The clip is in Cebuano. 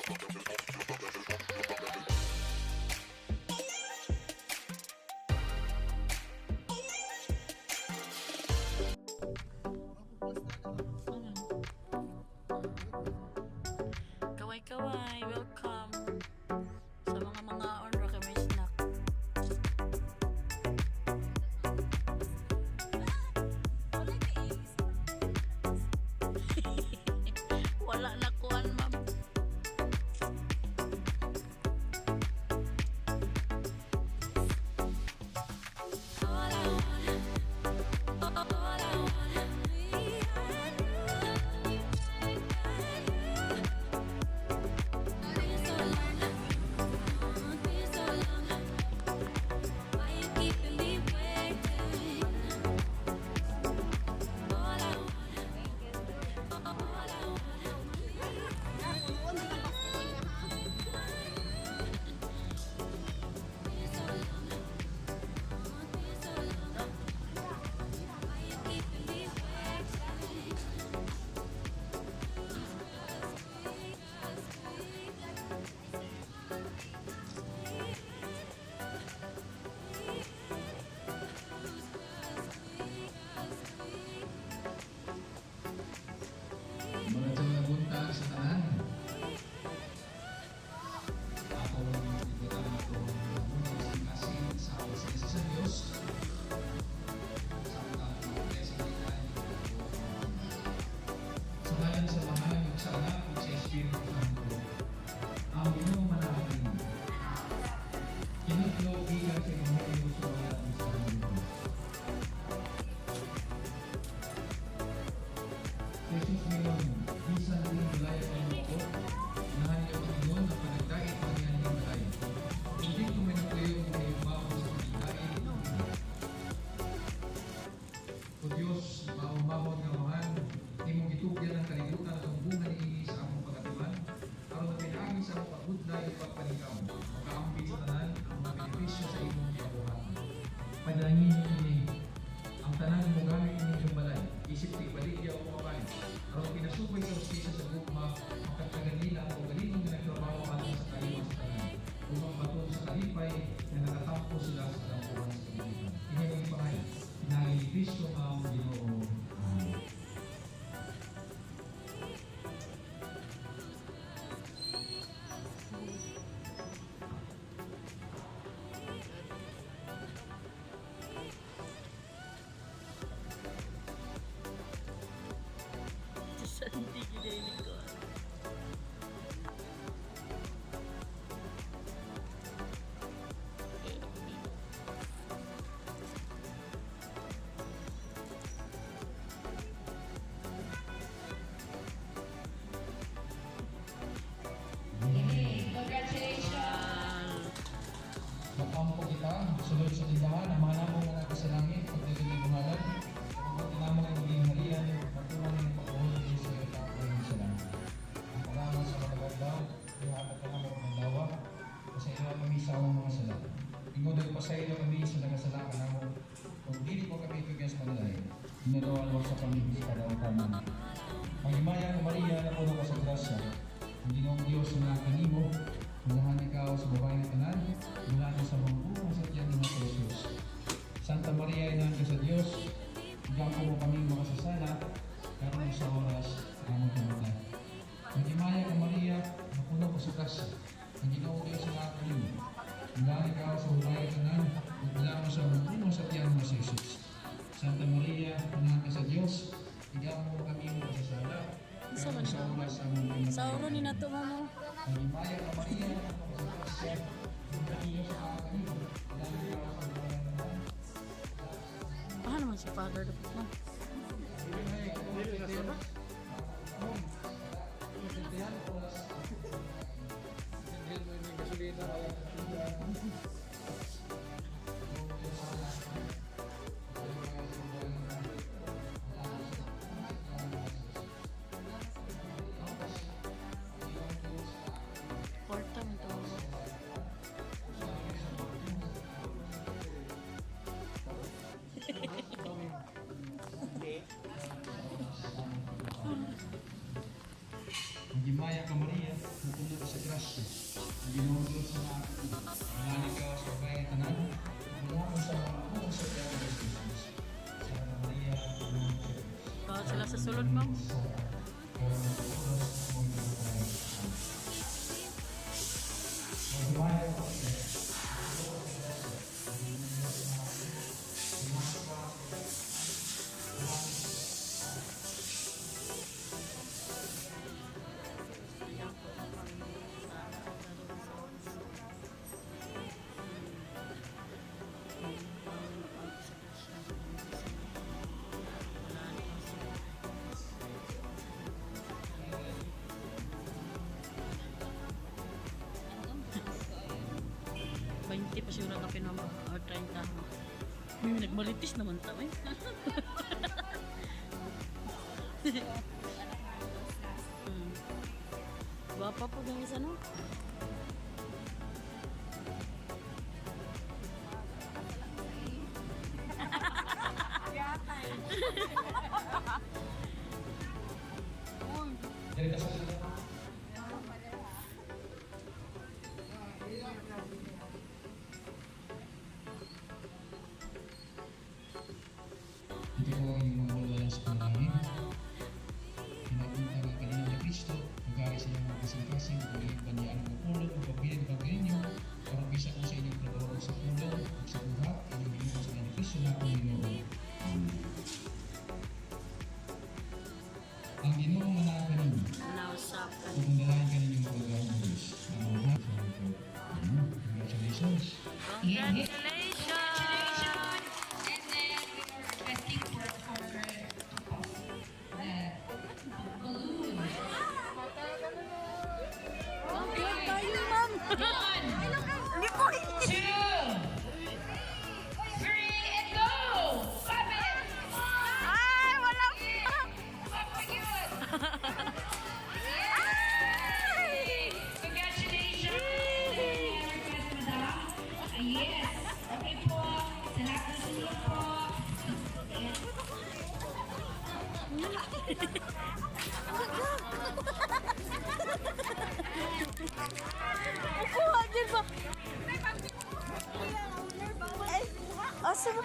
Ano? Kaway kaway, welcome sa mga on ra kay may snack. Wala na kuan, ma'am. Maraming nga buntag sa tanan. Akong ibutang atong unang kasing sa presensya sa Diyos. Sa among blessing kita. Sa ngalan sa Amahan, ug sa Anak, ug sa Espiritu Santo. Ang Ginoo manalangin. Kinutlo gikan sa Ebanghelyo sa ngalan sa Ginoo. Jesus ngayon, bisan din balay ang muko, unahan niyo Panginoon ang panagdait ng iyang balay. Hindi ko may naglayo ng iyong baon sa panagdait. O Diyos, maumahon nga amahan, imong gitugyan ang kalibutan at ang bunga niini sa among pagatiman, aron na pinaagi sa among pagbudlay ug pagpanikaw, makaambit sa tanan ang mga benepisyo sa imong giabuhatan. Panalangin niyo ini ang tanan mo gamit ninyong balay, isip tigbaligya o kabayo. Aron pinasubay sa ustisya sa gugma, makatagan nila ang kaugalingon nga nagtrabaho alang sa kaliwa sa tanan. Upang baton sa kalipay na nakatampo sila sa kalampuan sa kalibutan. Ini ang ipangay, pinaagi ni Kristo ang Ginoo. Amen. Santi gid ko. Congratulations! Makampo kita, sulod sa tindahan, ang mga namong mga sa langit, pagdating ng buhalan, ang namong ang maging harian, matuwang ng pagbuhol ni sa iyo sa langit. Ang palaman sa mataganda, ihatag ka namo ng lawa, pasaylo kami sa among mga sala. Ingod ang pasaylo kami sa nagasala ka namo, kung dili mo kami itugyan sa panalay, inalawan sa kami sa kadaotanan. Maghimaya ka Maria, napuno ka sa grasya. Ang Ginoong Diyos na kanimo, mulahan ikaw sa babae ng tanan, mulahan sa mga upang sa tiyan ng Jesus. Santa Maria, inahan ka sa Diyos, igampo mo kaming makasasala, karon sa oras among kamatay. Maghimaya ka Maria, napuno ka sa grasya. Ang Ginoong Diyos na kanimo, mulahan ikaw sa babae ng tanan, mulahan sa mga upang sa tiyan ng Jesus. Santa Maria, inahan ka sa Diyos, igampo mo kami makasasala, Unsa man karon sa ito? oras among kamatay. Sa oro ni nato mamo. Maghimaya ka Maria, napuno ka sa grasya, ang Diyos na kanimo, mulahan ikaw sa babae ng tanan. Paano naman si Father dapat mo? Kwarta man to. Maghimaya ka Maria, napuno ka sa grasya. Ang Ginoong Diyos na manali ka sa babae nga tanan. Wala mo sa mga sa iyang Jesus. Sa Maria, Ginoong Diyos. Oh, sila sa sulod, ma'am. Sa oras mo ikamatay. Magdumayo ka. 20 pa siguro ka pinama or 30. May nagmalitis naman ta eh. Gwapa po yung isa, no? Dari ka sa Ito po ang inyong mga walwalan sa panalangin. Pinapunta ng kalinaw ni Kristo, magari sa inyong mga kasing-kasing, pagiging banyaan ng pulong, ang pagbilin pag ninyo, parang bisa ko sa inyong trabaho sa pulong, ug sa buhat, inyong ginoo sa ni Kristo na akong Ginoo. Amen. Ang Ginoo manaa kaninyo, Nausap. ug ang dalayan kaninyo mapagawang ang Diyos. Ang mga Amen. Congratulations. Congratulations! And then we are requesting for to pop the balloon. Okay, tayo, ma'am! One, two, three, and go! Pop it! Ay, wala Pop it good! Yay! Congratulations! Request, madam. Ah, yes. Okay po. Sa lahat ng sunod po. Ayan. Kuha din ba? Ay, asa ba?